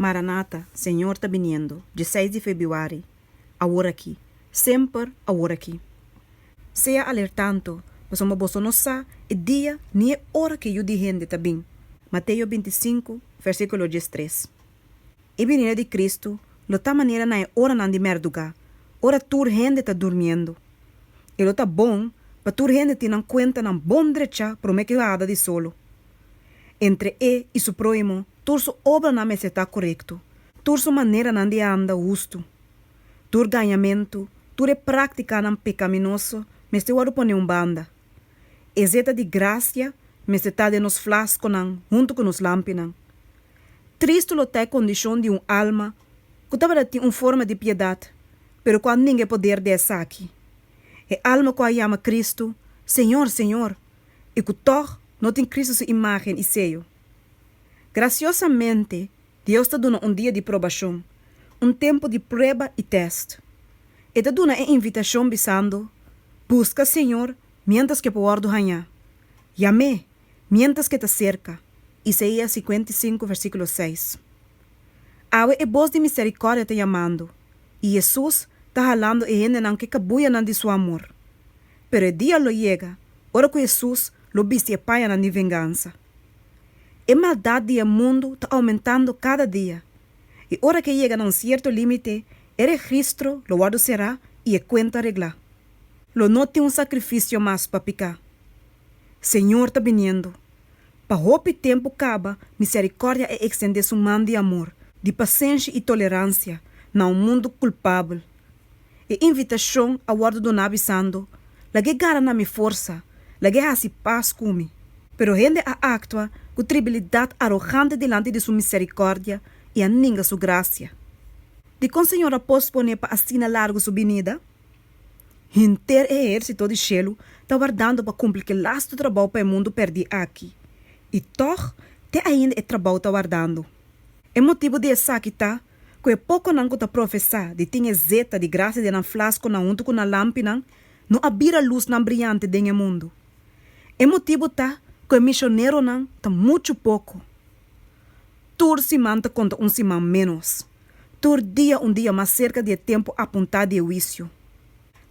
Maranata, Señor ta biniendo, 16 di febrüari, awor aki, semper awor aki. Sea alerta anto, pasobra boso no sa e dia ni e ora ku e Yu di hende ta bin. Mateo 25, versíkulo 13. E binida di Kristu lo ta manera na e oranan di mèrduga, ora tur hende ta durmiendo. E lo ta bon pa tur hende tin nan kuentanan bon drechá promé ku e di solo. Entre e i su próhimo, tur su obranan mester ta korekto, tur su maneranan di anda hustu. Tur gañamentu, tur e práktikanan pekaminoso, mester wòrdu poné un banda. E zeta di grasia mester ta den nos flaskonan huntu ku nos lampinan. Tristu lo ta e kondishon di un alma ku tabatin un forma di piedat, pero ku a ninga e poder di esaki. E alma ku a yama Kristu, Señor, Señor, i ku tòg no tin Kristu su imágen i seyo. Grasiosamente, Dios ta duna un dia di probashon, un tempu di prueba i tèst. E ta duna e invitashon bisando, Buska Señor miéntras ku e por wòrdu hañá. Yam'é miéntras ku e ta serka. Isaías 55, versíkulo 6. Awe e bos di miserikòrdia ta yamando, i Hesus ta halando e hendenan ku e kabuyanan di su amor. Pero e dia lo yega, ora ku Hesus lo bisti e pañanan di vengansa. E maldat di e mundu ta oumentando kada dia. I ora ku e yega na un sierto límite, e registro lo wòrdu será i e kuenta reglá. Lo no tin un sakrifisio mas pa piká. Señor ta biniendo. Pa hopi tempu kaba, miserikòrdia a ekstendé su man di amor, di pasenshi i toleransia na un mundu kulpabel. E invitashon a wòrdu duná bisando, Lag'é gara na mi forsa, lag'é hasi pas ku mi. Pero hende a aktua ku tribilidat arogante dilanti di su miserikòrdia i a ninga su grasia. Dikon Señor a posponé pa asina largu su binida? Henter e ehérsito di shelu ta wardando pa kumpli ku e lastu trabou pa e mundu pèrdí aki. I tòg, te ainda e trabou ta wardando. E motibu di esaki ta ku e pokonan ku ta profesá di tin e zeta di grasia den nan flaskonan huntu ku nan lampinan no a bira lusnan briante den e mundu. E motibu ta ku e mishoneronan ta muchu poko. Tur siman ta konta un siman ménos. Tur dia un dia mas serka di e tempu apuntá di e huisio.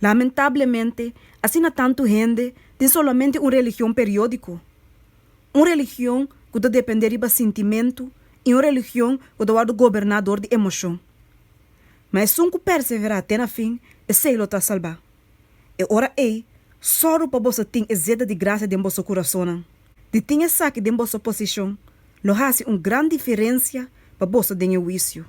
Lamentablemente, asina tantu hende tin solamente un religion periódiko, un religion ku ta dependé riba sintimentu i un religion ku ta wòrdu goberná dor di emoshon. Ma esun ku perseverá te na fin, esei lo ta salbá. E ora ei, sòru pa boso tin e zeta di grasia den boso kurasonnan. Di tin esaki den boso posishon lo hasi un gran diferensia pa boso den e huisio.